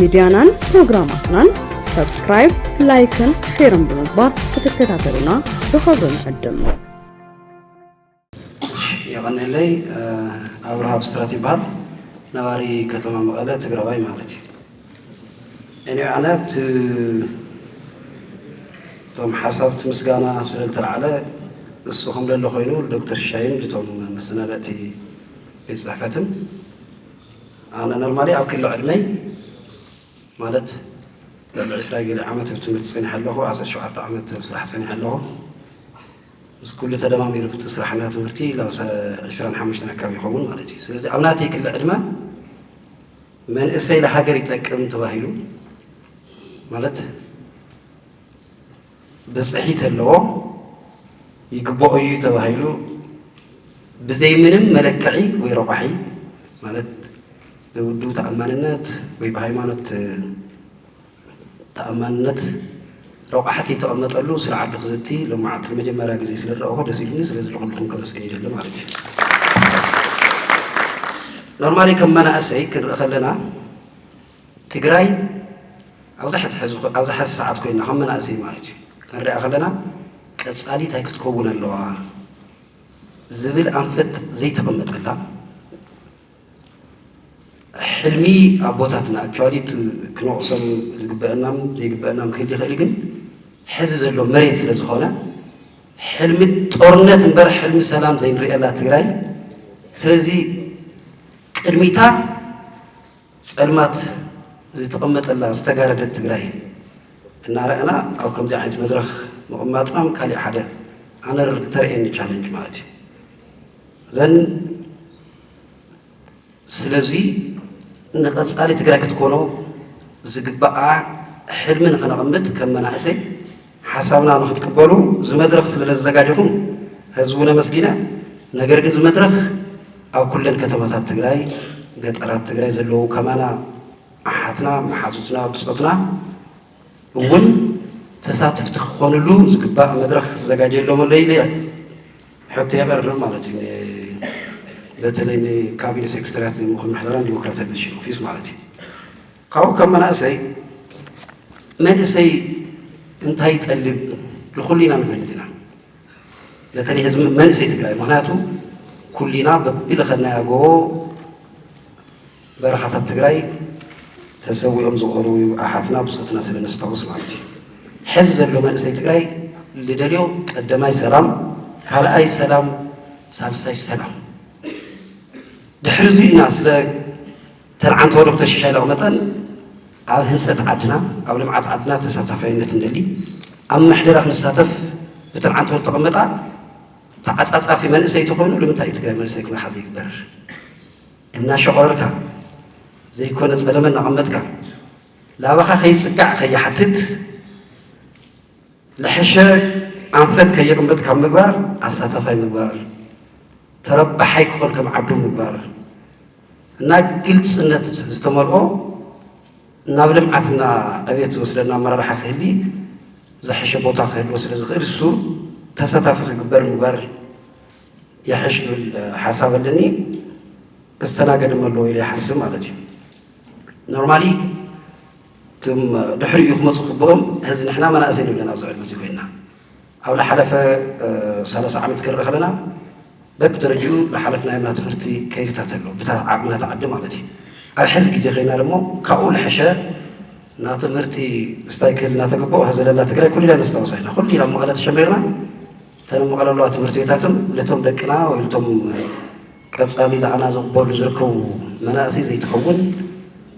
ሚድያናን ፕሮግራማትናን ሳብስክራይብ፣ ላይክን ሼርን ብምግባር ክትከታተሉና ብኽብሪ ንዕድም። የቐንየለይ። ኣብርሃ ብስራት ይበሃል። ነባሪ ከተማ መቐለ ትግራዋይ ማለት እዩ። እኔ ኣነ እቲ እቶም ሓሳብቲ ምስጋና ስለ ዝተላዕለ እሱ ከም ደሎ ኮይኑ ዶክተር ሽሻይን እቶም መሰናዳእቲ ቤት ፅሕፈትን ኣነ ኖርማሊ ኣብ ክሊ ዕድመይ ማለት ልዕሊ ዕስራ ገለ ዓመት ኣብ ትምህርቲ ፀኒሐ ኣለኹ። ዓሰርተ ሸውዓተ ዓመት ስራሕ ፀኒሐ ኣለኹ። ምስ ኩሉ ተደማሚሩ ፍቲ ስራሕና ትምህርቲ ላብ ዕስራን ሓሙሽተን ኣካባቢ ይኸውን ማለት እዩ። ስለዚ ኣብ ናተይ ክሊ ዕድመ መንእሰይ ለሃገር ይጠቅም ተባሂሉ ማለት ብፅሒት ኣለዎ ይግበኦ እዩ ተባሂሉ ብዘይ ምንም መለክዒ ወይ ረቋሒ ማለት ብውድብ ተኣማንነት ወይ ብሃይማኖት ተኣማንነት ረቋሕቲ ተቐመጠሉ ስለ ዓዲ ክዝቲ ሎማዓልቲ ንመጀመርያ ግዜ ስለ ዝረእኹ ደስ ኢሉኒ። ስለዚ ንኩልኩም ከመስግን ይደሊ ማለት እዩ። ኖርማሊ ከም መናእሰይ ክንርኢ ከለና ትግራይ ኣብዚ ሕዚ ኣብዚ ሕዚ ሰዓት ኮይና ከም መናእሰይ ማለት እዩ ክንሪኣ ከለና ቀፃሊ እንታይ ክትከውን ኣለዋ ዝብል ኣንፈት ዘይተቐመጠላ ሕልሚ ኣቦታትና ኣክቹዋሊ ክንወቕሶም ዝግበአናም ዘይግበአናም ክህል ይኽእል ግን ሕዚ ዘሎ መሬት ስለ ዝኾነ ሕልሚ ጦርነት እምበር ሕልሚ ሰላም ዘይንሪኤላ ትግራይ ስለዚ ቅድሚታ ፀልማት ዝተቐመጠላ ዝተጋረደት ትግራይ እናረኣና ኣብ ከምዚ ዓይነት መድረኽ ምቕማጥና ካሊእ ሓደ ኣነር ተርእየኒ ቻለንጅ ማለት እዩ ዘን ስለዚ ንቐፃሊ ትግራይ ክትኮኖ ዝግባኣ ሕልሚ ንኸነቐምጥ ከም መናእሰይ ሓሳብና ንክትቅበሉ እዚ መድረኽ ስለ ዘዘጋጀኹም ህዝቡ ነመስጊነ ነገር ግን እዚ መድረኽ ኣብ ኩለን ከተማታት ትግራይ ገጠራት ትግራይ ዘለዉ ከማና ኣሓትና መሓዙትና ብፆትና እውን ተሳተፍቲ ክኾንሉ ዝግባእ መድረኽ ክዘጋጀሎም ኣሎ ኢለ ሕቶ የቐርብ ማለት እዩ። በተለይ ንካቢኔ ሴክሬታሪያት ምኽር ምሕደራን ዲሞክራሲያይዜሽን ኦፊስ ማለት እዩ። ካብኡ ከም መናእሰይ መንእሰይ እንታይ ይጠልብ ንኹሉ ኢና ንፈልጥ ኢና። በተለይ ህዝቢ መንእሰይ ትግራይ ምክንያቱ ኩሊና በቢለኸድናያ ጎቦ በረኻታት ትግራይ ተሰዊኦም ዝቐሩ ኣሓትና ብፆትና ስለ ነስታውስ ማለት እዩ። ሕዚ ዘሎ መንእሰይ ትግራይ ልደልዮ ቀደማይ ሰላም፣ ካልኣይ ሰላም፣ ሳልሳይ ሰላም። ድሕሪ እዚ ኢና ስለ ተን ዓንተቦ ዶክተር ሽሻይ ለቕመጠን ኣብ ህንፀት ዓድና ኣብ ልምዓት ዓድና ተሳታፋይነት እንደሊ ኣብ ምሕደራ ክንሳተፍ ብተን ዓንተቦ ዝተቐመጣ ተዓፃፃፊ መንእሰይ ተኾይኑ ንምንታይ እዩ ትግራይ መንእሰይ ክመርሓ ዘይግበር? እናሸቆረርካ ዘይኮነ ፀለመ እናቐመጥካ ላባኻ ከይፅጋዕ ከይሓትት ልሕሸ ኣንፈት ከይቕምጥ ካብ ምግባር ኣሳታፋይ ምግባር ተረባሓይ ክኾን ከም ዓዱ ምግባር እና ግልፅነት ዝተመልኦ ናብ ልምዓትና ዕቤት ዝወስደና ኣመራርሓ ክህሊ ዝሐሸ ቦታ ክህልዎ ስለ ዝኽእል እሱ ተሳታፊ ክግበር ምግባር ይሐሽ ዝብል ሓሳብ ኣለኒ። ክስተናገድ ኣለዎ ኢለ ይሓስብ ማለት እዩ። ኖርማሊ እቶም ድሕሪኡ ክመፁ ክበኦም ሕዚ ንሕና መናእሰይ ንብለን ኣብዚ ዕድመ እዚ ኮይንና ኣብ ዝሓለፈ ሰላሳ ዓመት ክንርኢ ከለና በብደረጅኡ ዝሓለፍናዮ ናይ ትምህርቲ ከይድታት ኣሎ ብታ ዓቕምና ተዓዲ ማለት እዩ። ኣብ ሕዚ ግዜ ኮይና ደሞ ካብኡ ዝሐሸ እና ትምህርቲ ስታይ ክህል እናተገበኦ ዘለና ትግራይ ኩልና ነስታውሳ ኢና። ኩልና ኣብ መቐለ ተሸሚርና እተን ኣብ መቐለ ኣለዋ ትምህርቲ ቤታትን ልቶም ደቅና ወይ ልቶም ቀፃሊ ለኣና ዘቕበሉ ዝርከቡ መናእሰይ ዘይትኸውን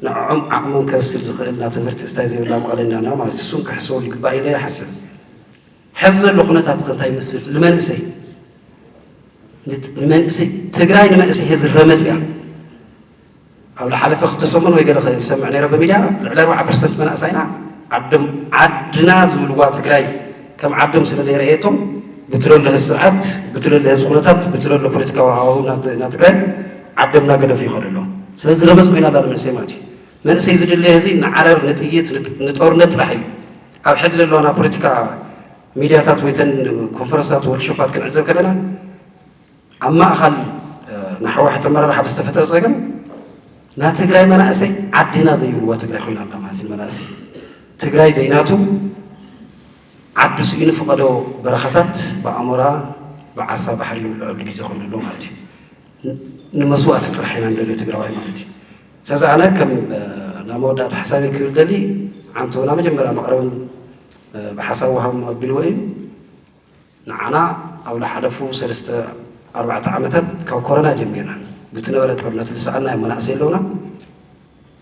ንዕዖም ዓቕሞም ከብስል ዝኽእል እና ትምህርቲ ስታይ ዘይብላ መቐለ ኢና ማለት እሱም ክሕሰቡ ይግባእ ኢለ ይሓስብ። ሕዚ ዘሎ ኩነታት ከ እንታይ ይመስል? ንመንእሰይ ንመንእሰይ ትግራይ ንመንእሰይ ህዝቢ ረመፅ እያ። ኣብ ዝሓለፈ ክልተ ሰሙን ወይ ገለ ዝሰምዕ ነይረ ብሚድያ ልዕሊ ኣርባዓ ፐርሰንት መናእሳይና ዓዶም ዓድና ዝብልዋ ትግራይ ከም ዓዶም ስለ ዘይረኣየቶም ብትለሎ ህዚ ስርዓት ብትለሎ ህዚ ኩነታት ብትለሎ ፖለቲካዊ ሃዋሁ ናብ ትግራይ ዓዶም እናገደፉ ይኸዱ ኣለዉ። ስለዚ ረመፅ ኮይና ኣላ ንመንእሰይ ማለት እዩ። መንእሰይ ዝድለዮ ህዚ ንዓረር ንጥይት ንጦርነት ጥራሕ እዩ። ኣብ ሕዚ ዘለዋና ፖለቲካ ሚድያታት ወይ ተን ኮንፈረንሳት ወርክሾፓት ክንዕዘብ ከለና ኣብ ማእኸል ንሕወሓት ኣመራርሓ ብዝተፈጠረ ፀገም ናይ ትግራይ መናእሰይ ዓድና ዘይብልዋ ትግራይ ኮይና ኣላ ማለት እዩ። መናእሰይ ትግራይ ዘይናቱ ዓዱ ስኢኑ ፈቐዶ በረኻታት ብኣሞራ ብዓሳ ባሕሪ ዝብልዐሉ ግዜ ኮይኑ ኣሎ ማለት እዩ። ን- ንመስዋእቲ ጥራሕ ኢና ንደልዮ ትግራዋይ ማለት እዩ። ስለዚ ኣነ ከም እ፣ ናብ መወዳእታ ሓሳበይ ክብል ደሊ ዓንቶ ናብ መጀመርያ መቕረብን እ፣ ብሓሳብ ወሃብ ኣቢልዎ እዩ። ንዓና ኣብ ዝሓለፉ ሰለስተ ኣርባዕተ ዓመታት ካብ ኮሮና ጀሚርና ብቲ ነበረ ጦርነት ዝሰኣና መናእሰይ ኣለውና።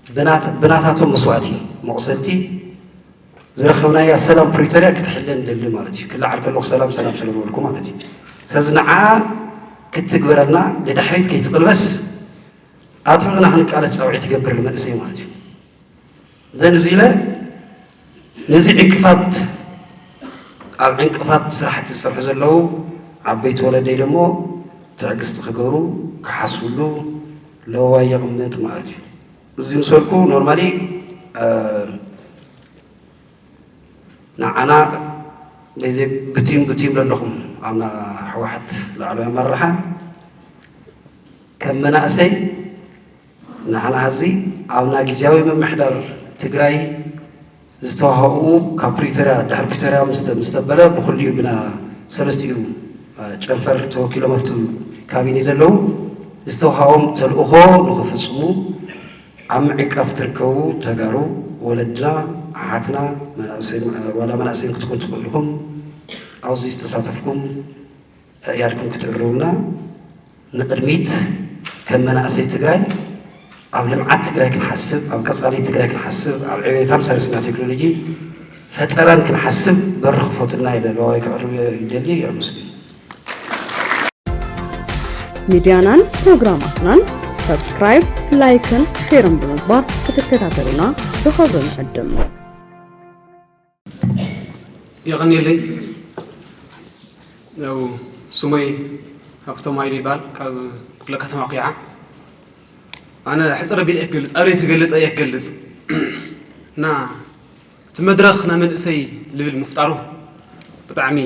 ብናት- ብናታቶም መስዋእቲ መቑሰልቲ ዝረኸብናያ ሰላም ፕሪቶርያ ክትሕለ ንደሊ ማለት እዩ። ክለዓል ከለኹ ሰላም ሰላም ስለዝበልኩ ማለት እዩ። ስለዚ ንዓ ክትግበረልና ንድሕሪት ከይትቕልበስ ኣጥብቕና ክንቃለስ ፃውዒት ይገብር ንመንእሰይ ማለት እዩ። ዘን እዚ ኢለ ነዚ ዕንቅፋት ኣብ ዕንቅፋት ስራሕቲ ዝሰርሑ ዘለዉ ዓበይቲ ወለደይ ደሞ ትዕግስቲ ክገብሩ ክሓስብሉ ለዋይ የቕምጥ ማለት እዩ። እዚ ምስ በልኩ ኖርማሊ ንዓና ብቲም ብቲም ዘለኹም ኣብና ህወሓት ላዕለዋይ ኣመራርሓ ከም መናእሰይ ንሕና ሀዚ ኣብና ግዝያዊ ምምሕዳር ትግራይ ዝተዋሃኡ ካብ ፕሪቶርያ ድሕሪ ፕሪቶርያ ምስ ተበለ ብኩሊኡ ብና ሰለስቲኡ ጨንፈር ተወኪሎም ኣብቲ ካቢኔ ዘለዉ ዝተዋሃቦም ተልእኾ ንኽፍፅሙ ኣብ ምዕንቃፍ ትርከቡ ተጋሩ ወለድና ኣሓትና ዋላ መናእሰይን ክትኾኑ ትኽእሉ ኢኹም። ኣብዚ ዝተሳተፍኩም ኣእያድኩም ክትእርሙና ንቕድሚት ከም መናእሰይ ትግራይ ኣብ ልምዓት ትግራይ ክንሓስብ፣ ኣብ ቀፃሊ ትግራይ ክንሓስብ፣ ኣብ ዕቤታን ሳይንስና ቴክኖሎጂ ፈጠራን ክንሓስብ በሪ ክፈቱልና ኢለ ለዋይ ከቕርብ ይደሊ። ኣመስግን። ሚድያናን ፕሮግራማትናን ሰብስክራይብ፣ ላይክን ሼርን ብምግባር ክትከታተሉና ብኽብሪ ንዕድም። የቐንየለይ። ያው ስሞይ ሃፍቶም ሃይሉ ይበሃል። ካብ ክፍለ ከተማ ኩይዓ። ኣነ ሕፅር ኣቢለ እየ ክገልፅ፣ ኣብ ለይቲ ክገልፅ እየ ክገልፅ። እና እቲ መድረኽ ናይ መንእሰይ ልብል ምፍጣሩ ብጣዕሚ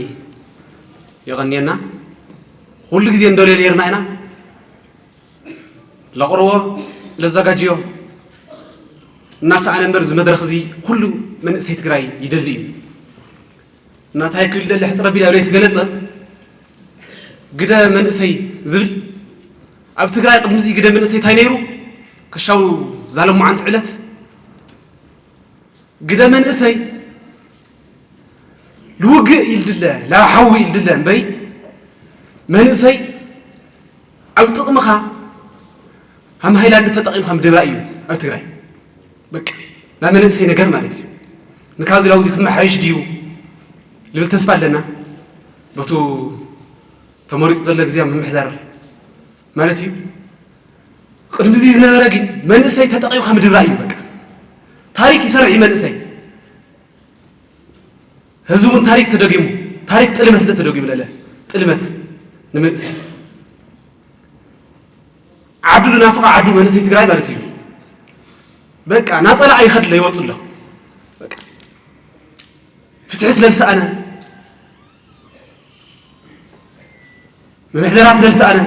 የቐንየና። ኩሉ ግዜ እንደልዮ ነይርና ኢና። ለቕርቦ ለዘጋጅዮ እናሰኣነ እምበር እዚ መድረኽ እዚ ኩሉ መንእሰይ ትግራይ ይደሊ እዩ። እና እንታይ ክብል ደሊ ሕፅር ኣቢለ ኣብ ለይቲ ገለፀ ግደ መንእሰይ ዝብል ኣብ ትግራይ ቅድሚ እዚ ግደ መንእሰይ እንታይ ነይሩ? ከሻው ዛለሙዓንቲ ዕለት ግደ መንእሰይ ልውግእ ኢልድለ ላብ ሓዊ ኢልድለ እምበይ መንእሰይ ኣብ ጥቕምኻ ሃም ሃይላንድ ተጠቒምካ ምድብራ እዩ ኣብ ትግራይ። በቃ ናይ መንእሰይ ነገር ማለት እዩ። ንካዚ ላውዚ ክመሓየሽ ድዩ ልብል ተስፋ ኣለና። በቱ ተመሪፁ ዘሎ ግዜ ምምሕዳር ማለት እዩ። ቅድሚ እዚ ዝነበረ ግን መንእሰይ ተጠቒምካ ምድብራ እዩ። በቃ ታሪክ ይሰርሕ እዩ መንእሰይ። ህዚ እውን ታሪክ ተደጊሙ፣ ታሪክ ጥልመት ለ ተደጊሙ ለለ ጥልመት ንመንእሰይ ዓዱ ዝናፍቓ ዓዱ መንእሰይ ትግራይ ማለት እዩ። በቃ ናፀላ ኣይኸድለ ይወፅ ኣሎ። በቃ ፍትሒ ስለልሰኣነ ምምሕደራ ስለልሰኣነ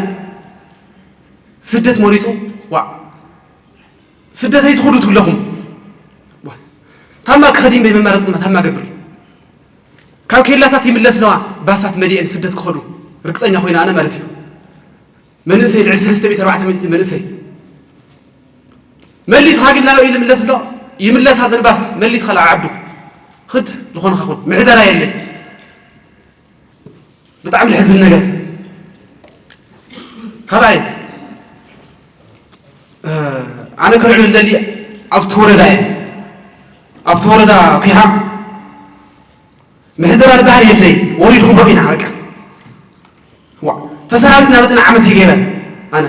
ስደት መሪፁ። ዋ ስደት ኣይትኹዱ ትብለኹም ታማ ክኸዲ እምበይ መማረፅማ ታማ ገብር ካብ ኬላታት ይምለስ ኣለዋ። ባሳት መሊአን ስደት ክኸዱ ርግፀኛ ኮይነ ኣነ ማለት እዩ። መንእሰይ ልዕሊ ሰለስተ ሚእቲ ኣርባዕተ ሚእቲ መንእሰይ መሊስኻ ግን ናበይ ይምለስ ኣሎ? ይምለሳ ዘንባስ መሊስኻ ላዓ ዓዱ ኽድ ዝኾንኻ ኹን ምሕደራ የለ። ብጣዕሚ ልሕዝን ነገር ካልኣይ ኣነ ከልዕሉ ልደሊ ኣብቲ ወረዳ እየ ኣብቲ ወረዳ ኩሓ ምሕደራ ዝበሃል የለይ። ወሪድኩም ዶ ኢና በቃ ተሰራዊት ናበጥና ዓመት ይገይረ ኣነ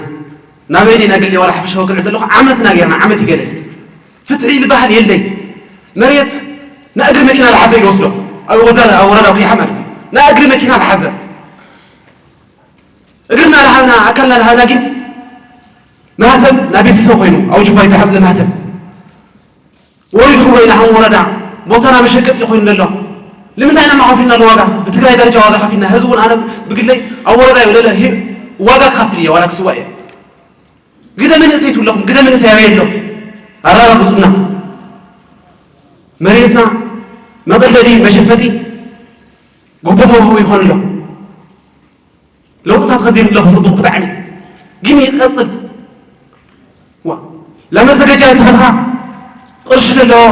ናበይኒ ናገሊ ዋላ ሓፈሻዊ ክልዕል ዘለኹ ዓመት ናገርና ዓመት ይገለ ፍትሒ ዝበሃል የለይ። መሬት ናይ እግሪ መኪና ዝሓዘ እዩ ዝወስዶ ኣብ ወረዳ ኩሓ ማለት እዩ። ናይ እግሪ መኪና ዝሓዘ እግርና ዝሃብና ኣካልና ዝሃብና ግን ማህተም ናይ ቤተሰብ ኮይኑ ኣብ ጅባ ይተሓዝ ማህተም ወሪድኩም ኢና ከም ወረዳ ቦታና መሸቀጢ ኮይኑ ዘሎ ንምንታይ ኢና ከፊልና ዋጋ ብትግራይ ደረጃ ዋጋ ከፊልና ህዝቢ እውን ኣነ ብግለይ ኣብ ወረዳ ይብለለ ዋጋ ክኸፍል እየ ዋላ ክስዋ እየ ግደ መንእሰይ ትብለኹም፣ ግደ መንእሰይ ኣበይ ኣሎ? ኣረጋግጹና። መሬትና መቐለዲ መሸፈጢ ጉቦ መውህቢ ይኾን ኣሎ። ለውጥታት ከዘይብለኹ ጽቡቕ ብጣዕሚ። ግን ይቐጽል። ዋ፣ ለመዘገጃ ተኸልካ ቅርሺ ዘለዎ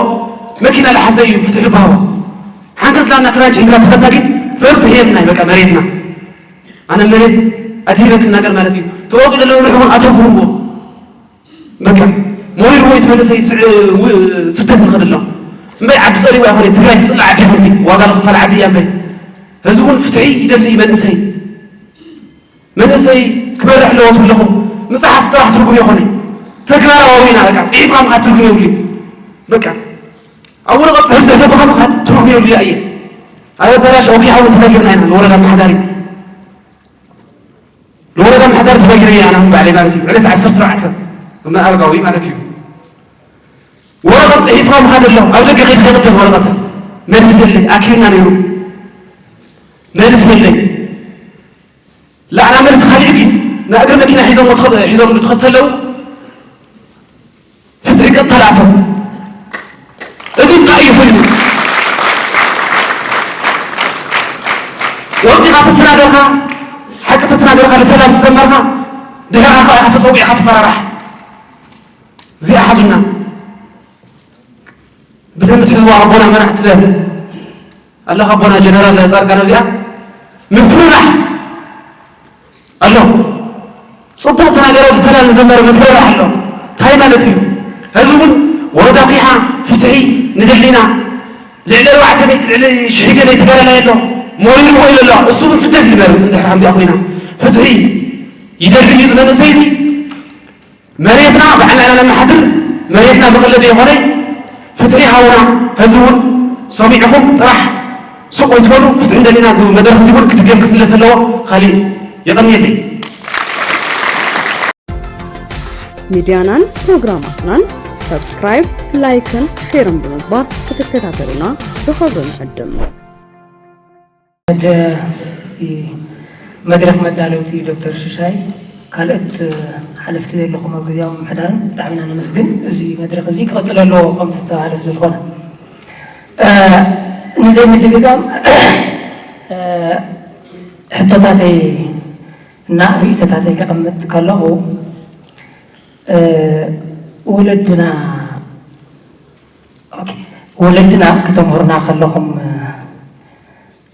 መኪና ለሓዘ እዩ ፍትሒ ልባሃዋ። ሓንከስ ላና ክራንች ሒዝና ተኸድና ግን ፍርት ሄምና በቃ መሬትና። ኣነ መሬት ኣድሂበ ክናገር ማለት እዩ። ትወፁ ለለዉ ርሕቡን ኣተብህዎ በቃ ሞይሩ ወይ ትመለሰ ስደት ንኸደሎም እምበይ ዓዲ ጸሪቡ ኣይኮነ ትግራይ ትጽላዕ ዓዲ ይኹንቲ ዋጋ ለኽፋል ዓዲ እያ እምበይ ህዝቡን ፍትሒ ይደሊ መንእሰይ መንእሰይ ክበርሕ ኣለዎ ትብለኹም። መጽሓፍ ጥራሕ ትርጉም የኾነ። ተግባራዊ ኢና በቃ። ጽሒፍካ ምኻድ ትርጉም የብሉ። በቃ ኣብ ወረቐት ጽሑፍ ዘተብኻ ምኻድ ትርጉም የብሉ። ኣየ ኣብ ኣዳራሽ ኦኪ ሓውን ተነጊርና ኢና ንወረዳ ኣመሓዳሪ ንወረዳ ኣመሓዳሪ ተነጊረ እየ ኣነ ባዕለይ ማለት እዩ። ዕለት ዓሰርተ ኣርባዕተ እመ ኣረጋዊ ማለት እዩ። ወረቐት ጽሒፍካ ምኻድ ኣሎ። ኣብ ደገ ከይድ ከይቅደም ወረቐት መልስ የለይ ኣኪብና ነይሩ መልስ የለይ። ላዕላ መልሲ ካሊእ ግን ናይ እግሪ መኪና ሒዞም ሒዞም ትኸተለው ፍትሒ ቀጥታ ላእተው። እዚ እንታይ እዩ ኮይኑ? ወፂኻ ትተናገርካ ሓቂ ተተናገርካ ንሰላም ዝሰመርካ ድሕሪ ኣኻ ኢኻ ተፀዊዕካ ትፈራራሕ። እዚኣ ሓዙና ብደንብ ትሕዝዋ ኣቦና መራሕቲ ኣለኻ ኣቦና ጀነራል ፃድቃን ኣብዚኣ ምፍርራሕ ኣሎ። ፅቡቅ ተናገረ ብሰላም ዝዘመረ ምፍርራሕ ኣሎ። እንታይ ማለት እዩ? ህዝቢ እውን ወረዳ ቂሓ ፍትሒ ንደሊና ልዕሊ ኣርባዕተ ሚእቲ ልዕሊ ሽሕ ገለ ተጋዳላይ ኣሎ ሞሪሩ ኮይኑ ኣሎ። እሱ እውን ስደት ይመርፅ እንድሕር ከምዚኣ ኮይና ፍትሒ ይደሊ እዩ ዝመንሰይ እዚ መሬትና ባዕልና ኢና ነመሓድር። መሬትና መቐለቢ የኾነ ፍትሒ ሃውና። ህዝቢ እውን ሰሚዕኹም ጥራሕ ሱቕ ኣይትበሉ። ፍትሒ እንደሊና ዝብል መድረኽ እዚ እውን ክድገም ክስለስ ኣለዎ። ካሊእ የቐንየለይ። ሚድያናን ፕሮግራማትናን ሳብስክራይብ፣ ላይክን ሼርን ብምግባር ክትከታተሉና ብኽብሪ ንዕድም። እቲ መድረኽ መዳለውቲ ዶክተር ሽሻይ ካልኦት ሓለፍቲ ዘለኹም ኣብ ግዜያዊ ምምሕዳርን ብጣዕሚ ኢና ነመስግን። እዚ መድረኽ እዚ ክቕፅል ኣለዎ ከም ዝተባሃለ ስለ ዝኾነ ንዘይ ምድግጋም ሕቶታተይ እና ርእቶታተይ ከቐምጥ ከለኹ ወለድና ወለድና ከተምህሩና ከለኹም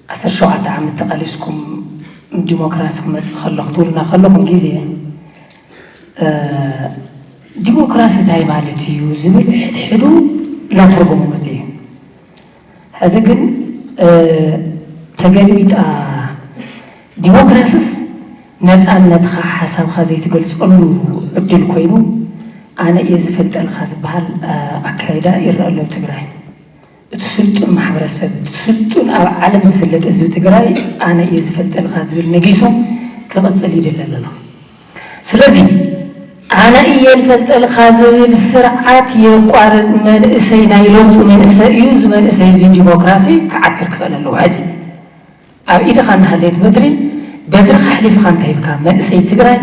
ዓሰርተ ሸውዓተ ዓመት ተቓሊስኩም ዲሞክራሲ ክመፅእ ከሎ ክትብሉና ከለኹም ግዜ ዲሞክራሲ እንታይ ማለት እዩ ዝብል ሕድሕዱ እናተርጎሙ መፅእ እዩ። ሕዚ ግን ተገሊቢጣ ዲሞክራስስ ነፃነትኻ ሓሳብኻ ዘይትገልፀሉ ዕድል ኮይኑ ኣነ እየ ዝፈልጠልካ ዝበሃል ኣካይዳ ይረአ ኣሎ ኣብ ትግራይ። እቲ ስልጡን ማሕበረሰብ እቲ ስልጡን ኣብ ዓለም ዝፍለጥ ህዝቢ ትግራይ ኣነ እየ ዝፈልጠልካ ዝብል ነጊሱ ክቕፅል ይደሊ ኣሎ። ስለዚ ኣነ እየ ዝፈልጠልካ ዝብል ስርዓት የቋርፅ። መንእሰይ ናይ ለውጢ መንእሰይ እዩ። እዚ መንእሰይ እዚ ዲሞክራሲ ክዓትር ክኽእል ኣለዎ። ሕዚ ኣብ ኢድኻ እናሃለየት በትሪ በትርኻ ኣሕሊፍኻ እንተ ሂብካ መንእሰይ ትግራይ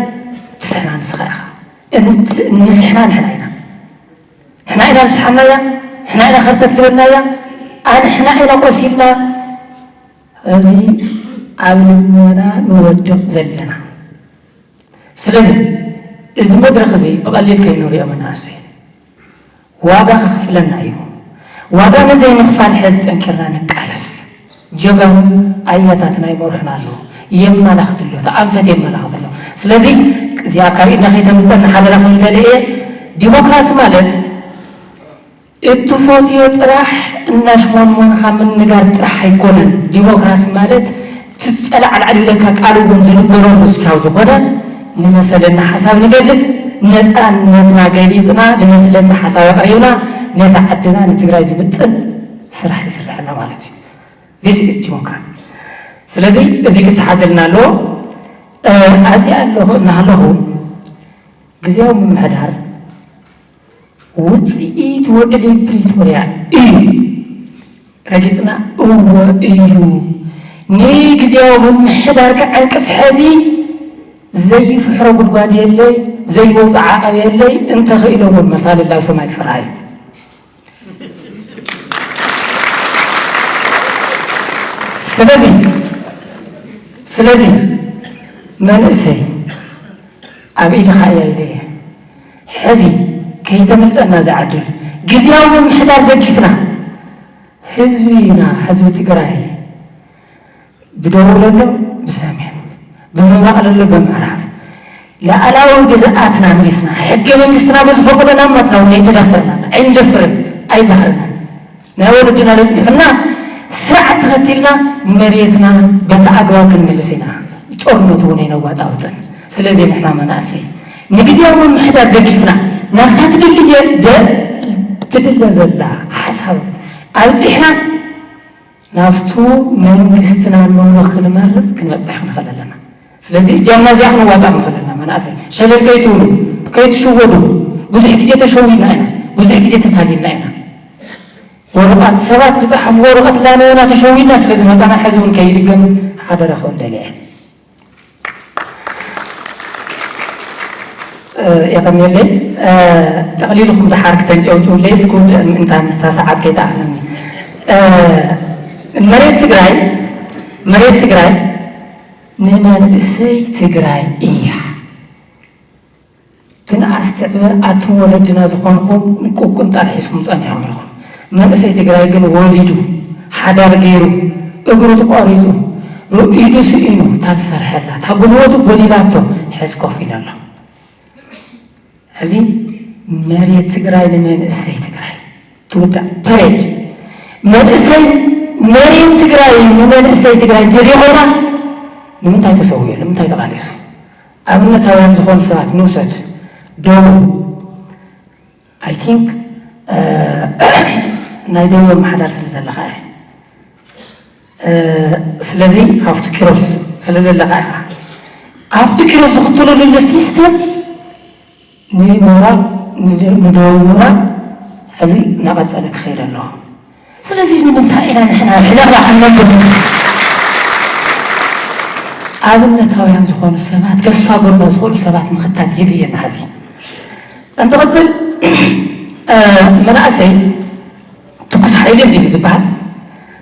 ትስሕና ንስኻ ኢኻ። ንስሕና ንሕና ኢና። ንሕና ኢና ዝሰሓናያ፣ ንሕና ኢና ከርተት ዝበልናያ፣ ኣንሕና ኢና ቆሲልና። እዚ ኣብ ልመና ንወድቕ ዘለና። ስለዚ እዚ መድረኽ እዚ ብቐሊል ከይንሪኦ መናእሰይ ዋጋ ከኽፍለና እዩ። ዋጋ ንዘይምኽፋል ሕዚ ጠንኪርና ንቃለስ። ጀጋኑ ኣያታትና ይመርሑና ኣለዉ። የመላኽት ኣሎ፣ እቲ ኣንፈት የመላኽት ኣሎ። ስለዚ እዚኣ ካብ ኢድና ከይተምልጠና ሓደራ ክብል ደልየ እየ። ዲሞክራሲ ማለት እትፈትዮ ጥራሕ እናሽሞንሞንካ ምንጋር ጥራሕ ኣይኮነን። ዲሞክራሲ ማለት እቲ ዝፀላዕ ላዕሊ ኢለካ ቃል እውን ዝንበረሉ ስካብ ዝኾነ ንመሰለና ሓሳብ ንገልፅ ነፃነትና ገሊፅና ንመስለና ሓሳብ ኣቕሪብና ነታ ዓድና ንትግራይ ዝምጥን ስራሕ ይስርሐና ማለት እዩ። This is democratic። ስለዚ እዚ ክተሓዘልና ኣለዎ። ኣብዚኣ ኣለኹ እናሃለኹ ግዜያዊ ምምሕዳር ውፅኢት ውዕሊ ፕሪቶርያ እዩ። ረጊፅና እወ እዩ። ንግዜያዊ ምምሕዳር ከዐንቅፍ ሕዚ ዘይፍሕሮ ጉድጓድ የለይ፣ ዘይወፅዓ ኣብ የለይ፣ እንተኽኢሎ እውን መሳልል ኣብ ሰማይ ክሰርሓ እዩ። ስለዚ ስለዚ መንእሰይ ኣብ ኢድኻ እያ ኢለ እየ። ሕዚ ከይተምልጠና እዛ ዕድል ግዝያዊ ምምሕዳር ደጊፍና ህዝቢና ህዝቢ ትግራይ ብደቡብ ለሎ ብሰሜን ብምብራቕ ለሎ ብምዕራብ ላዕላዊ ግዝኣትና መሊስና ሕገ መንግስትና ብዝፈቕዶ ናብ ማትና እውን ኣይተዳፈርናን ኣይንደፍርን ኣይባህርናን። ናይ ወለድና ለፅኒሑና ስርዓት ተኸቲልና መሬትና በቲ ኣግባብ ክንምልስ ኢና። ጦርነት እውን ኣይነዋጣውጥን። ስለዚ ንሕና መናእሰይ ንግዝያዊ ምምሕዳር ደጊፍና ናብታ ትድልየ ደ- ትድለ ዘላ ሓሳብ ኣብፂሕና ናብቱ መንግስትና እንብሎ ክንመርፅ ክንበፅሕ ክንኽእል ኣለና። ስለዚ እጃምና እዚኣ ክንዋፃእ ንኽእል ኣለና። መናእሰይ ሸለል ከይትብሉ ከይትሽወዱ። ብዙሕ ግዜ ተሸዊድና ኢና፣ ብዙሕ ግዜ ተታሊልና ኢና። ወረቐት ሰባት ዝፀሓፉ ወረቐት ላነዮና ተሸዊድና ስለ ዝመፃና ሕዚ እውን ከይድገም ሓደራ ክብል ደልየ እየ። የቐንየለይ። ጠቕሊልኩም ድሓር ክተንጨውጭውለይ እስኩ እንታ ሰዓት ከይተኣለኒ። መሬት ትግራይ መሬት ትግራይ ንመንእሰይ ትግራይ እያ። ትንኣስ ትዕበ ኣቱም ወለድና ዝኾንኹም ንቁቁንጣር ሒዝኩም ጸኒሖም ኣለኹም። መንእሰይ ትግራይ ግን ወሊዱ ሓዳር ገይሩ እግሩ ተቖሪፁ ሩ- ኢዱ ስኢኑ እታ ዝሰርሐላ እታ ጉልበቱ ጎዲላቶ ሕዚ ኮፍ ኢሉ ኣሎ። ሕዚ መሬት ትግራይ ንመንእሰይ ትግራይ ትውዳእ ፐሬድ መንእሰይ መሬት ትግራይ ንመንእሰይ ትግራይ እንተዘይኾይና ንምንታይ ተሰዊኡ ንምንታይ ተቓሊሱ? ኣብነታውያን ዝኾኑ ሰባት ንውሰድ። ደቡብ I think ናይ ደቡብ ኣመሓዳሪ ስለ ዘለኻ እየ። ስለዚ ሃፍቱ ኪሮስ ስለ ዘለኻ ኢኻ። ሃፍቱ ኪሮስ ዝኽተለሉ ዘሎ ሲስተም ንምብራቕ ንደቡብ ምብራቕ ሕዚ እናቐፀለ ክኸይድ ኣለዎ። ስለዚ ንምንታይ ኢና ንሕና ሕለኽላ ክንነብር ኣብነታውያን ዝኾኑ ሰባት ከሳገሩና ዝኽእሉ ሰባት ምኽታል የድልየና። ሕዚ እንትቕፅል መናእሰይ ትኩስ ሓይሊ እንዲዩ ዝበሃል።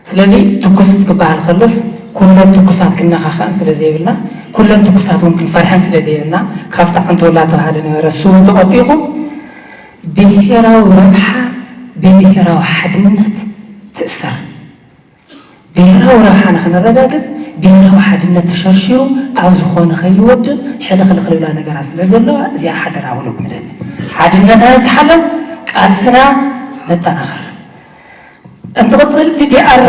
ስለዚ ትኩስ ክበሃል ከሎስ ኩለን ትኩሳት ክነኻኸአን ስለ ዘይብልና ኩለን ትኩሳት እውን ክንፈርሐን ስለ ዘይብልና ካብታ ዓንተወላ ተባሃለ ነበረ እሱ እውን ተቆጢኹ ብሄራዊ ረብሓ ብብሄራዊ ሓድነት ትእሰር። ብሄራዊ ረብሓ ንክንረጋግፅ ብሄራዊ ሓድነት ተሸርሺሩ ኣብ ዝኾነ ከይወድብ ሕልኽልኽ ልብላ ነገራት ስለ ዘለዋ እዚኣ ሓደራ ውሉድ ምደል ሓድነትና ይተሓለል ቃልስና ነጠናኸር። እንትቕፅል ዲዲኣር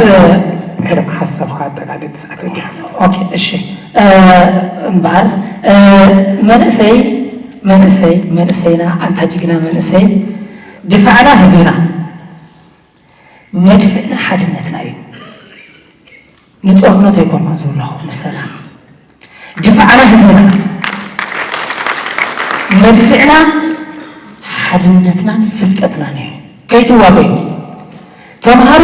ሓሳብካ ኣጠቃልል ሰዓት ወዲ ሓሳብ ኦኬ እሺ እምበኣር መንእሰይ መንእሰይ መንእሰይና ኣንታ ጅግና መንእሰይ ድፋዕና ህዝብና መድፍዕና ሓድነትና እዩ። ንጦርነት ኣይኮንኩን ዝብለኹ ንሰላም ድፋዕና ህዝብና መድፍዕና ሓድነትናን ፍልጠትናን እዩ። ከይትዋገዩ ተምሃሩ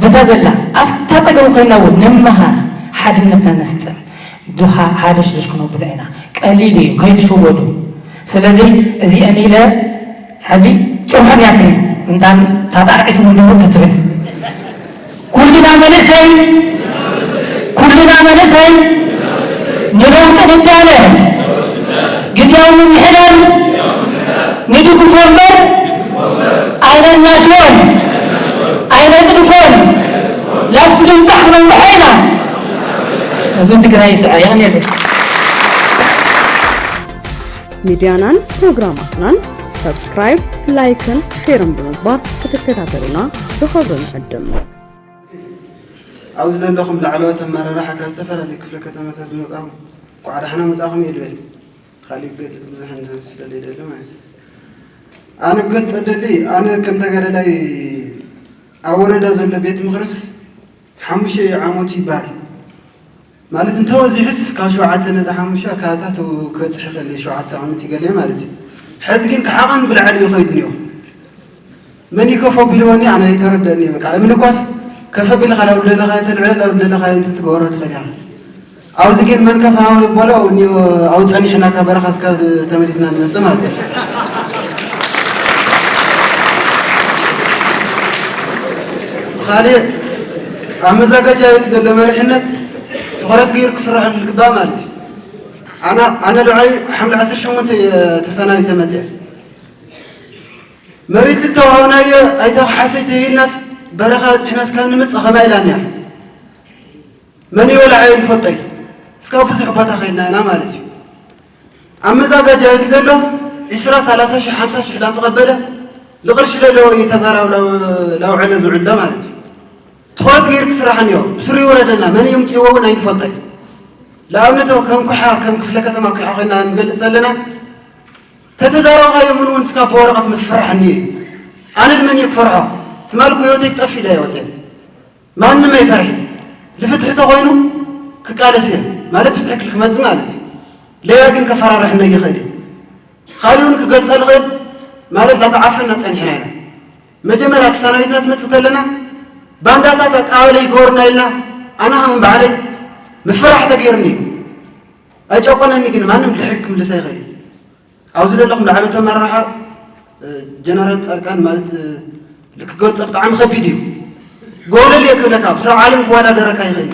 በታ ዘላ ኣብታ ፀገም ኮይና እውን ንመሃር ሓድነትና ነስጥም። ድኻ ሓደ ሽሽ ክነብሎ ኢና ቀሊል እዩ ከይትሽወዱ። ስለዚ እዚአን ኢለ ሕዚ ጭርሖን ያትኒ እንታን ታጣርዒት ምንድሩ ክትብል ኩልና መንእሰይ ኩልና መንእሰይ ንለውጢ ንዳለ ግዜያዊ ምምሕዳር ንድግፎ እምበር ኣይነናሽወን ኣይነጥድፎን ላፍቲ ድምፃ ክነውፅሖ ኢና። እዚ ትግራይ ይስዐ የቐንየለይ። ሚድያናን ፕሮግራማትናን ሰብስክራይብ፣ ላይክን ሼርን ብምግባር ክትከታተሉና ብኽብሪ ንዕድም። ኣብዚ ዘለኹም ላዕለዎት ኣመራርሓ ካብ ዝተፈላለዩ ክፍለ ከተማታት ዝመጻኹም እንኳዕ ደሓና መጻኹም ይልበል። ካሊእ ክገልጽ ብዙሕ እንትን ስለለይደሊ ማለት እዩ። ኣነ ክገልጸ ደሊ ኣነ ከም ተጋዳላይ ኣብ ወረዳ ዘሎ ቤት ምኽርስ ሓሙሽተ ዓመት ይበሃል። ማለት እንተወዚሑስ ካብ ሸውዓተ ነጥቢ ሓሙሽተ ኣካባቢታት ክበፅሕ ይኽእል እዩ፣ ሸውዓተ ዓመት ይገለ ማለት እዩ። ሕዚ ግን ካብ ዓቐን ብላዕሊ እዩ ከይዱ እኒኦ። መን እዩ ከፍ ኣቢልዎ እኒኦ ኣነ ኣይተረደእኒ። በቃ እምኒ ኳስ ከፍ ኣቢልካ ላብ ደለኻዮ ተልዕሎ ላብ ደለኻዮ እንትን ትገብሮ ትኽእል ኢኻ። ኣብዚ ግን መን ከፋ በሎ እኒኦ፣ ኣብ ጸኒሕና ካብ በረኻ እስካብ ተመሊስና ንመጽእ ማለት እዩ። ካልእ ኣብ መዘጋጃ ቤት ዘሎ መሪሕነት ትኹረት ገይሩ ክስርሐሉ ዝግባእ ማለት እዩ። ኣነ ኣነ ልዕሊ ሓምለ ዓሰርተ ሸሞንተ እየ ተሰናቢተ መጽእ። መሬት ዝተዋሃብናዮ ኣይተኸሓሰይ ተይልናስ በረኻ በጺሕናስ ካብ ንምጽእ ኸማይ ኢላና እያ። መን ይወላዓ ይፈልጠይ እስካብ ብዙሕ ቦታ ኸይድና ኢና ማለት እዩ። ኣብ መዛጋጃ እቲ ዘሎ ዒስራ፣ ሰላሳ ሽሕ፣ ሓምሳ ሽሕ ላተቐበለ ልቕርሺ ዘለዎ እዩ ተጋራዊ ላውዕለ ዝውዕል ማለት እዩ። ትኹረት ገይሩ ክስራሕ እኒኦ። ብስሩ ይወረደና መን ይምፅእዎ እውን ኣይንፈልጠይ። ንኣብነት ከም ኩሓ ከም ክፍለ ከተማ ኩሓ ኮይና ንገልፅ ዘለና ተተዛረብካዮ ምን እውን ስካ ብወረቐት ምፍራሕ እኒኦ። ኣነ ንመን እየ ክፈርሖ? ትማል እኮ ህይወተይ ክጠፍእ ኢለ እየ ወፅአ። ማንም ኣይፈርሒ። ልፍትሒ ተኾይኑ ክቃለስ እየ ማለት ፍትሒ ክመፅእ ማለት እዩ። ሌላ ግን ከፈራርሕ እንደ ይኽእል እዩ። ካሊኡን ክገልፀ ልኽእል ማለት ላተዓፈና ፀኒሕና ኢና። መጀመርያ ተሰናቢትና ትመፅእ ተለና ባንዳታት ኣቃበለ ይገበርና ኢልና ኣነ ከም ባዕለይ ምፍራሕ ተገይርኒ እዩ። ኣይጨቆነኒ ግን ማንም ድሕሪት ክምልስ ኣይኽእል እዩ። ኣብዚ ዘለኹም ላዕለዎት ኣመራርሓ ጀነራል ፃድቃን ማለት ልክገልፆ ብጣዕሚ ከቢድ እዩ። ጎለል እየ ክብለካ ብስራ ዓለም ክወዳደረካ ይኽእል።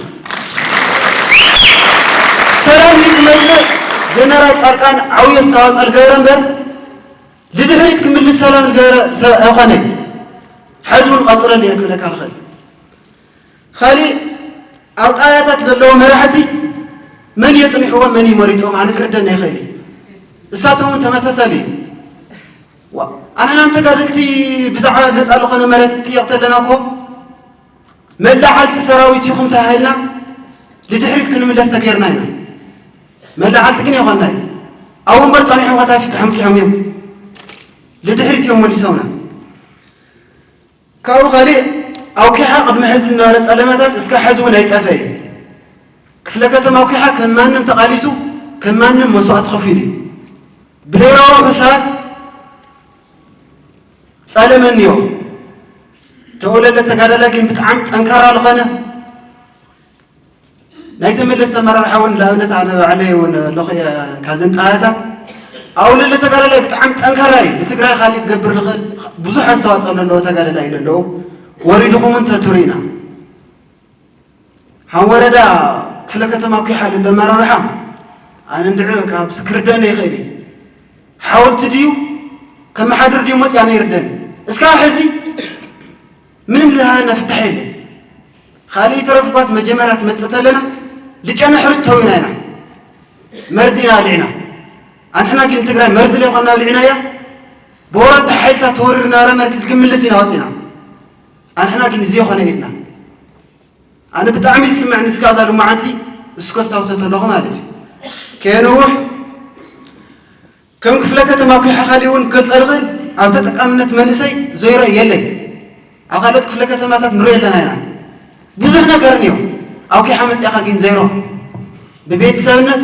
ሰላም እዚ ክመፅእ ጀነራል ፃድቃን ዓብዪ ኣስተዋፅኦ ልገበረ እምበር ልድሕሪት ክምልስ ሰላም ልገበረ ሰብ ኣይኮነ። ሕዚ እውን ቀፅለሉ እየ ክብለካ ልኽእል። ካሊእ ኣብ ጣብያታት ዘለዉ መራሕቲ መን የፅንሕዎም መን ይመሪፆም ኣነ ክርደና ይኽእል እዩ። እሳቶም እውን ተመሳሳሊ እዩ። ኣንሕና ንተጋደልቲ ብዛዕባ ነፃ ዝኾነ መሬት ጥየቕ ተለና እኮ መላዓልቲ ሰራዊት ይኹም ተሃልና ልድሕሪት ክንምለስ ተገይርና ኢና። መላዓልቲ ግን የኾንና እዩ። ኣብ ወንበር ፀኒሖም ከታ ፍትሖም ፅሖም እዮም ልድሕሪት እዮም መሊሶምና። ካብኡ ካሊእ ኣውኪሓ ቅድሚ ሕዚ ዝነበረ ፀለመታት እስካ ሕዚ እውን ኣይጠፈ እዩ። ክፍለ ከተማ ኣውኪሓ ከም ማንም ተቓሊሱ ከም ማንም መስዋእቲ ከፊሉ እዩ። ብሌራዊ ሕሳት ጸለመ እኒኦ። ተወለደ ተጋዳላይ ግን ብጣዕሚ ጠንካራ ዝኾነ ናይ ተመለስተ ኣመራርሓ እውን ንኣብነት ኣነ ባዕለይ እውን ኣለኹ እየ ካብዘን ጣያታት ኣውለለ ተጋዳላይ ብጣዕሚ ጠንካራ እዩ። ንትግራይ ካሊእ ክገብር ዝኽእል ብዙሕ ኣስተዋፅኦ ዘለዎ ተጋዳላይ እዩ ዘለዎ። ወሪድኹም እውን ተትሩ ኢና። ሃም ወረዳ ክፍለ ከተማ ኩሓ ልለ ኣመራርሓ ኣነ እንድዒ በቃ ክርደነ ይኽእል እዩ። ሓወልቲ ድዩ ከመሓድር ድዩ መፅያ ነይርደን እስካብ ሕዚ ምንም ዝሃበና ፍታሕ የለን። ካልእ ተረፍ ኳስ መጀመርያ ትመፅእ ተለና ልጨነ ሕሩጭ ተዊና ኢና መርዚ ኢና ኣብሊዕና። ኣንሕና ግን ትግራይ መርዚ ለይኮና ኣብሊዕናያ። ብወረርቲ ሓይልታት ተወሪሩ ነበረ መርክት ክምልስ ኢና ወፂና። ኣንሕና ግን እዚ የኾነ ኢድና ኣነ ብጣዕሚ ዝስምዕ ንስካ እዛ ልማዓንቲ እስኮ ስታውሰ ተለኹ ማለት እዩ። ከየንውሕ ከም ክፍለ ከተማ ኩሓ ካሊ እውን ክገልፀ ዝኽእል ኣብ ተጠቃምነት መንእሰይ ዘይሮ የለይ። ኣብ ካልኦት ክፍለ ከተማታት ንሪኦ ኣለና ኢና ብዙሕ ነገር እኒኦ። ኣብ ኩሓ መፅእኻ ግን ዘይሮ ብቤተሰብነት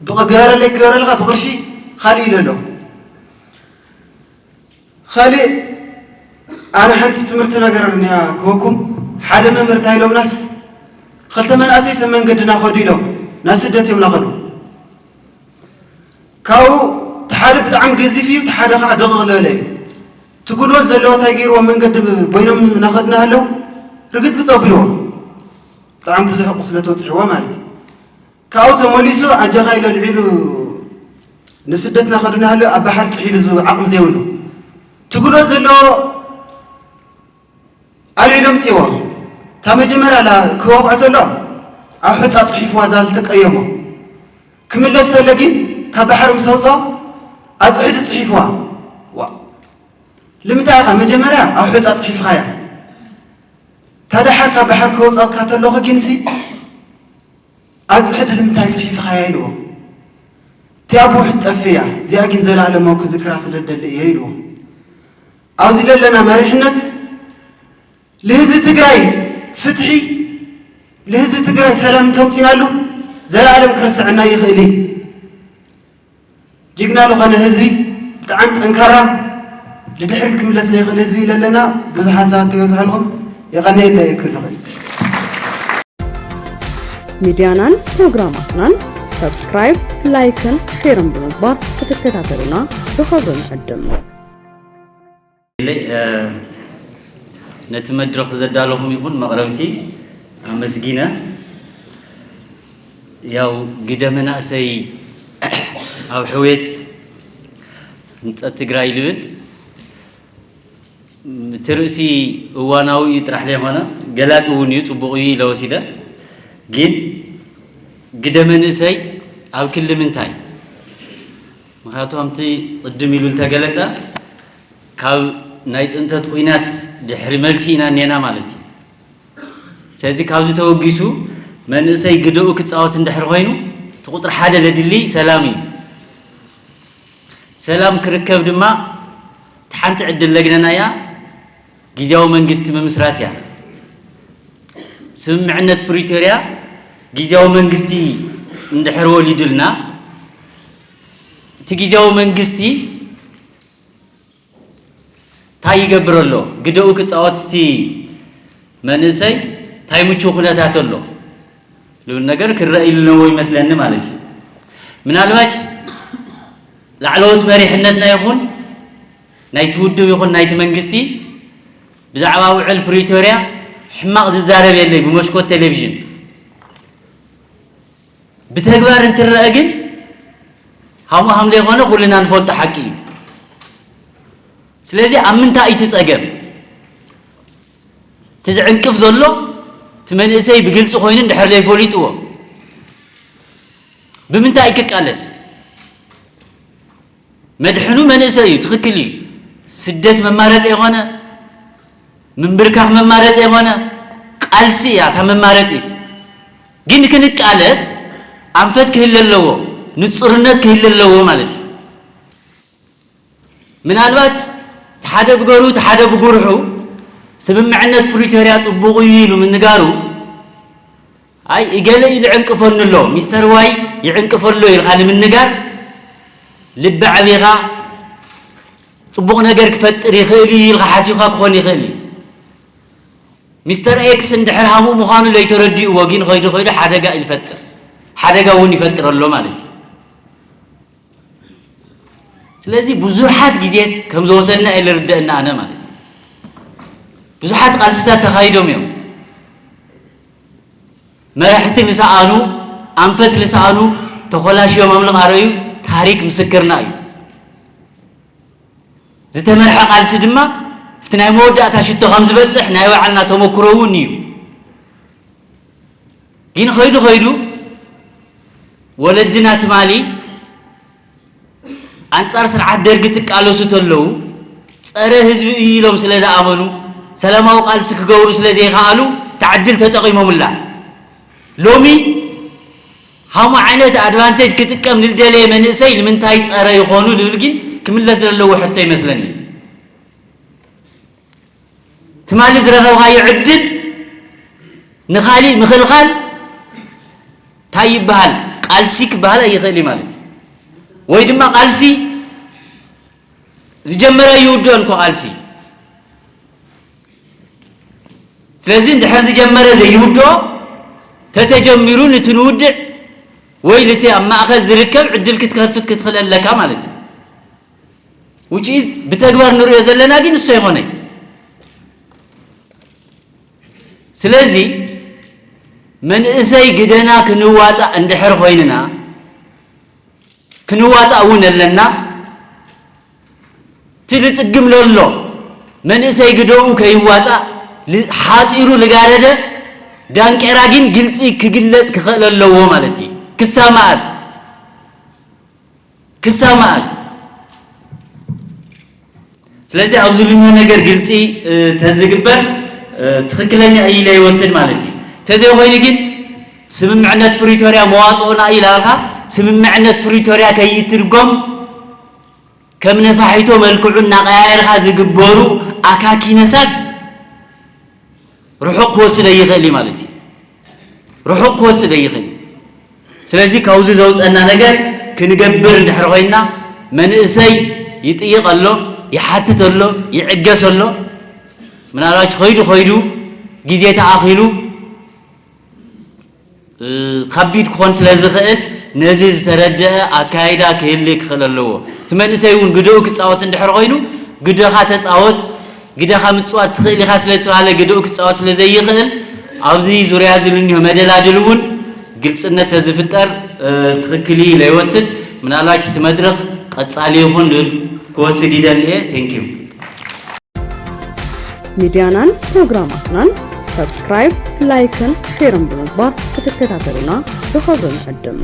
ብገበረለይ ክገበረልካ ብቕርሺ ካሊእ ኢለ ኣሎ። ካልእ ኣነ ሓንቲ ትምህርቲ ነገር እኒኣ ክወኩም ሓደ መምህር እንታይ ኢሎምናስ ክልተ መናእሰይ ሰብ መንገድና ከዱ ኢሎም ናብ ስደት እዮም ናኸዱ። ካብኡ እቲ ሓደ ብጣዕሚ ገዚፍ እዩ፣ እቲ ሓደ ከዓ ደቕቕ ዝበለ እዩ። እቲ ጉልበት ዘለዎ እንታይ ገይርዎ መንገዲ ቦይኖም ናኸዱ እናሃለው ርግፅግፅ ኣቢልዎ ብጣዕሚ ብዙሕ ቁስለት ወፅሕዎ ማለት እዩ። ካብኡ ተመሊሱ ኣጀኻ ኢሉ ኣልዒሉ ንስደትና ከዱ እናሃለ ኣብ ባሕሪ ጥሒሉ ዝብ ዓቕሚ ዘይብሉ ትጉሎ ዘሎ ኣልዒሉ ኣምፅዎ እታ መጀመርያ ላ ክወቕዖ ተሎ ኣብ ሑፃ ፅሒፍዋ እዛ ዝተቀየሞ ክምለስ ተለ ግን ካብ ባሕሪ ምስ ኣውፅኦ ኣብ ፅሕዲ ፅሒፍዋ ዋ ልምንታይ ኢኻ መጀመርያ ኣብ ሑፃ ፅሒፍኻያ እታ ደሓር ካብ ባሕሪ ከውፅኣካ ተለኹ ግን ሲ ኣብ ፅሕዲ ንምንታይ ፅሒፍኻያ ኢልዎ እቲ ኣቦ ውሕድ ጠፍእ እያ እዚኣ ግን ዘለኣለማዊ ክዝክራ ስለ ደሊ እየ ኢልዎ ኣብዚ ለለና መሪሕነት ልህዝቢ ትግራይ ፍትሒ ልህዝቢ ትግራይ ሰላም እንተምፂናሉ ዘለኣለም ክርስዕና ይኽእል እዩ ጅግና ዝኾነ ህዝቢ ብጣዕሚ ጠንካራ ንድሕሪት ክምለስ ዘይኽእል ህዝቢ ለለና ብዙሕ ሓሳባት ከይበዝሐልኩም የቐነየለ ክብል ይኽእል ሚድያናን ፕሮግራማትናን ሰብስክራይብ፣ ላይክን ሼርን ብምግባር ክትከታተሉና ብኽብሪ ንዕድም። ነቲ መድረኽ ዘዳለኹም ይኹን መቕረብቲ ኣመስጊነ። ያው ግደ መናእሰይ ኣብ ሕውየት ህንፀት ትግራይ ልብል እቲ ርእሲ እዋናዊ እዩ ጥራሕ ዘይኮነ ገላፂ እውን እዩ፣ ፅቡቕ እዩ ኢለ ወሲደ። ግን ግደ መንእሰይ ኣብ ክሊ ምንታይ? ምክንያቱ ከምቲ ቅድም ኢሉ ዝተገለፀ ካብ ናይ ፅንተት ኩናት ድሕሪ መልሲ ኢና እኔና ማለት እዩ። ስለዚ ካብዚ ተወጊሱ መንእሰይ ግደኡ ክፃወት እንድሕር ኮይኑ እቲ ቁፅሪ ሓደ ለድሊ ሰላም እዩ። ሰላም ክርከብ ድማ እቲ ሓንቲ ዕድል ለግነናያ ግዜያዊ መንግስቲ ምምስራት እያ። ስምምዕነት ፕሪቶርያ ግዜያዊ መንግስቲ እንድሕር ወሊዱልና እቲ ግዜያዊ መንግስቲ እንታይ ይገብር ኣሎ? ግደኡ ክፃወት እቲ መንእሰይ እንታይ ምቹው ኩነታት ኣሎ? ልብል ነገር ክረአ ኢሉ ኣለዎ ይመስለኒ ማለት እዩ። ምናልባች ላዕለዎት መሪሕነትና ይኹን ናይቲ ውድብ ይኹን ናይቲ መንግስቲ ብዛዕባ ውዕል ፕሪቶርያ ሕማቕ ዝዛረብ የለይ ብመስኮት ቴሌቪዥን። ብተግባር እንትረአ ግን ሃሙ ሃም ዘይኮነ ኩልና ንፈልጦ ሓቂ እዩ። ስለዚ ኣብ ምንታይ እዩ እቲ ፀገም? እቲ ዝዕንቅፍ ዘሎ እቲ መንእሰይ ብግልፂ ኮይኑ እንድሕር ዘይፈሊጥዎ ብምንታይ እዩ ክቃለስ? መድሕኑ መንእሰይ እዩ፣ ትኽክል እዩ። ስደት መማረፂ የኾነ፣ ምንብርካኽ መማረፂ የኾነ፣ ቃልሲ እያ እታ መማረፂት። ግን ክንቃለስ ኣንፈት ክህለ ኣለዎ፣ ንፁርነት ክህለ ኣለዎ ማለት እዩ። ምናልባት እቲ ሓደ ብገሩ እቲ ሓደ ብጉርሑ ስምምዕነት ፕሪቶርያ ፅቡቕ እዩ ኢሉ ምንጋሩ ኣይ እገለ እዩ ዝዕንቅፈኒ ኣሎ ሚስተር ዋይ ይዕንቅፈሎ ኢልካ ንምንጋር ልቢ ዓቢኻ ፅቡቕ ነገር ክፈጥር ይኽእል እዩ ኢልካ ሓሲብካ ክኾን ይኽእል እዩ። ሚስተር ኤክስ እንድሕር ሃሙእ ምዃኑ ለይተረዲእዎ ግን ኸይዱ ኸይዱ ሓደጋ እዩ ዝፈጥር፣ ሓደጋ እውን ይፈጥር ኣሎ ማለት እዩ። ስለዚ ብዙሓት ግዜ ከም ዝወሰድና እየ ዝርደአና ኣነ ማለት እዩ። ብዙሓት ቃልስታት ተኻይዶም እዮም። መራሕቲ ልሰኣኑ፣ ኣንፈት ልሰኣኑ፣ ተኾላሽዮም ኣምልቕ ኣረዩ ታሪክ ምስክርና እዩ። ዝተመርሐ ቃልሲ ድማ ኣብቲ ናይ መወዳእታ ሽቶ ከም ዝበፅሕ ናይ ባዕልና ተመክሮ እውን እዩ። ግን ኸይዱ ኸይዱ ወለድና ትማሊ ኣንጻር ስርዓት ደርጊ ትቃለሱ ተለዉ ጸረ ህዝቢ እዩ ኢሎም ስለ ዝኣመኑ ሰላማዊ ቃልሲ ክገብሩ ስለ ዘይከኣሉ ተዕድል ተጠቒሞምላ። ሎሚ ሃሙ ዓይነት ኣድቫንቴጅ ክጥቀም ንልደለየ መንእሰይ ንምንታይ ጸረ ይኾኑ ልብል ግን ክምለስ ዘለዎ ሕቶ ይመስለኒ። ትማሊ ዝረኸብካዮ ዕድል ንኻሊእ ምኽልኻል እንታይ ይበሃል? ቃልሲ ክበሃል ኣይኽእል እዩ ማለት እዩ። ወይ ድማ ቃልሲ ዝጀመረ ይውድኦ እንኮ ቃልሲ። ስለዚ እንድሕር ዝጀመረ ዘይውድኦ ተተጀሚሩ ንቲ ንውድዕ ወይ ንቲ ኣብ ማእኸል ዝርከብ ዕድል ክትከፍት ክትኽእል ኣለካ ማለት እዩ። Which is ብተግባር ንሪኦ ዘለና ግን እሱ ኣይኾነይ። ስለዚ መንእሰይ ግደና ክንዋፃእ እንድሕር ኮይንና ክንዋፃእ እውን ኣለና። እቲ ዝፅግም ለሎ መንእሰይ ግደኡ ከይዋፃእ ሓፂሩ ልጋረደ ዳንቄራ ግን ግልፂ ክግለፅ ክኽእል ኣለዎ ማለት እዩ። ክሳብ መኣዝ ክሳብ መኣዝ? ስለዚ ኣብዚ ልምዮ ነገር ግልፂ ተዝግበር ትኽክለኛ እዩ ኢለ ይወስድ ማለት እዩ። ተዘይኮይኑ ግን ስምምዕነት ፕሪቶርያ መዋፅኦና እዩ ላልካ ስምምዕነት ፕሪቶርያ ከይትርጎም ከም ነፋሒቶ መልክዑ እናቀያየርካ ዝግበሩ ኣካኪነሳት ርሑቕ ክወስደ ይኽእል እዩ ማለት እዩ። ርሑቕ ክወስደ ይኽእል እዩ። ስለዚ ካብዚ ዘውፀና ነገር ክንገብር እንድሕር ኮይንና መንእሰይ ይጥይቕ ኣሎ፣ ይሓትት ኣሎ፣ ይዕገስ ኣሎ። ምናልባት ኸይዱ ኸይዱ ግዜ ተኣኺሉ ከቢድ ክኾን ስለ ዝኽእል ነዚ ዝተረድአ ኣካይዳ ክህሊ ክኽእል ኣለዎ። እቲ መንእሰይ እውን ግደኡ ክፃወት እንድሕር ኮይኑ ግደኻ ተፃወት፣ ግደኻ ምፅዋት ትኽእል ኢኻ ስለ ዝተባሃለ ግደኡ ክፃወት ስለ ዘይኽእል ኣብዚ ዙርያ እዚ ልኒሆ መደላድል እውን ግልፅነት ተዝፍጠር ትኽክል ኢለ ይወስድ። ምናልባት እቲ መድረኽ ቀፃሊ ይኹን ክወስድ ይደሊ እየ። ቴንኪዩ። ሚድያናን ፕሮግራማትናን ሳብስክራይብ፣ ላይክን ሼርን ብምግባር ክትከታተሉና ብኽብሪ ንዕድም።